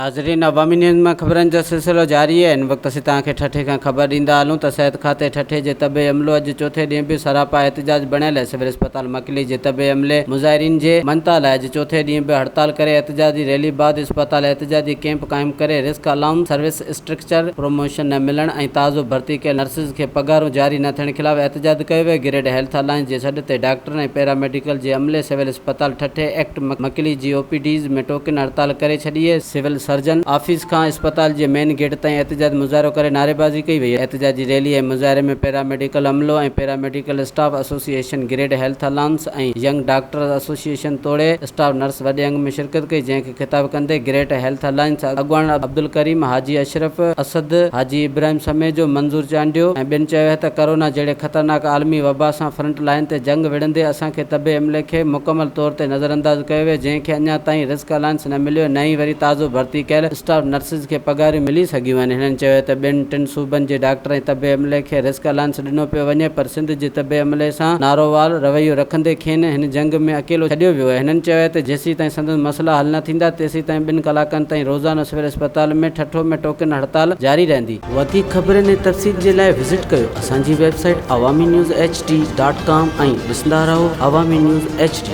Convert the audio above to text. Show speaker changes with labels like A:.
A: ناظرين عوامي نيوز مان خبرن جو سلسلو جاري آهي. هن وقت اسين توهان کي ٺٽي کان خبر ڏيندا هلون ته صحت کاتي ٺٽي جي طبي عملو اڄ چوٿين ڏينهن به سراپا احتجاج بڻيل سول اسپتال مڪلي جي طبي عملي مظاهرين جي مڃتا لاء اڄ چوٿين ڏينهن به هڙتال ڪري احتجاجي ريلي بعد اسپتال احتجاجي ڪئمپ قائم ڪري risk allowance service structure promotion نه ملڻ ۽ تازو ڀرتي ڪيل نرسز کي پگهارون جاري نه ٿيڻ خلاف احتجاج ڪيو ويو گريڊ هيلٿ الائنس جي سڏ تي ڊاڪٽرن ۽ پيرا ميڊيڪل جي عملي سول اسپتال ٺٽي ايڪٽ مڪلي جي او پي ڊيز ۾ ٽوڪن هڙتال ڪري ڇڏي. سول سرجن آفيس کان اسپتال جي مين گيٽ تائين احتجاج مظاهرو ڪري نعريبازي ڪئي وئي. احتجاجي ريلي ۽ مظاهري ۾ پيرا ميڊيڪل عملو ۽ paramedical staff association, grade health alliance ۽ young doctors association توڙي اسٽاف نرس وڏي انگ ۾ شرڪت ڪئي، جنهن کي خطاب ڪندي گريٽ هيلٿ الائنس اڳواڻ عبدالڪريم، حاجي اشرف اسد، حاجي ابراهيم سميجو، منظور چانڊيو ۽ ٻين چيو ته ڪرونا جهڙي خطرناڪ عالمي وبا سان فرنٽ لائين تي جنگ وڙهندي اسان کي طبي عملي کي مڪمل طور تي نظرانداز ڪيو ويو جنهن کي اڃا تائين رسڪ الائنس نه مليو نه ئي وري تازو ڀرتي ڪيل اسٽاف نرسز کي پگهاريون ملي سگهيون آهن هنن چيو ته ٻين ٽن صوبن جي ڊاڪٽر ۽ طبي عملي کي رسڪ الائنس ڏنو پيو وڃي پر سنڌ جي طبي عملي سان نارووال رويو رکندي کين هن جنگ ۾ اڪيلو ڇڏيو ويو آهي هنن چيو ته جيسيتائين سندن مسئلا حل نه ٿيندا تيسيتائين ٻن ڪلاڪن تائين روزانو سول اسپتال ۾ ٺٽو ۾ ٽوڪن هڙتال جاري رهندي. وڌيڪ خبرن ۽ تفصيل جي لاء وزٽ ڪيو اسان جي website Awami news H D dot com ۽ ڏسندا رهو عوامي نيوز ايڇ ڊي.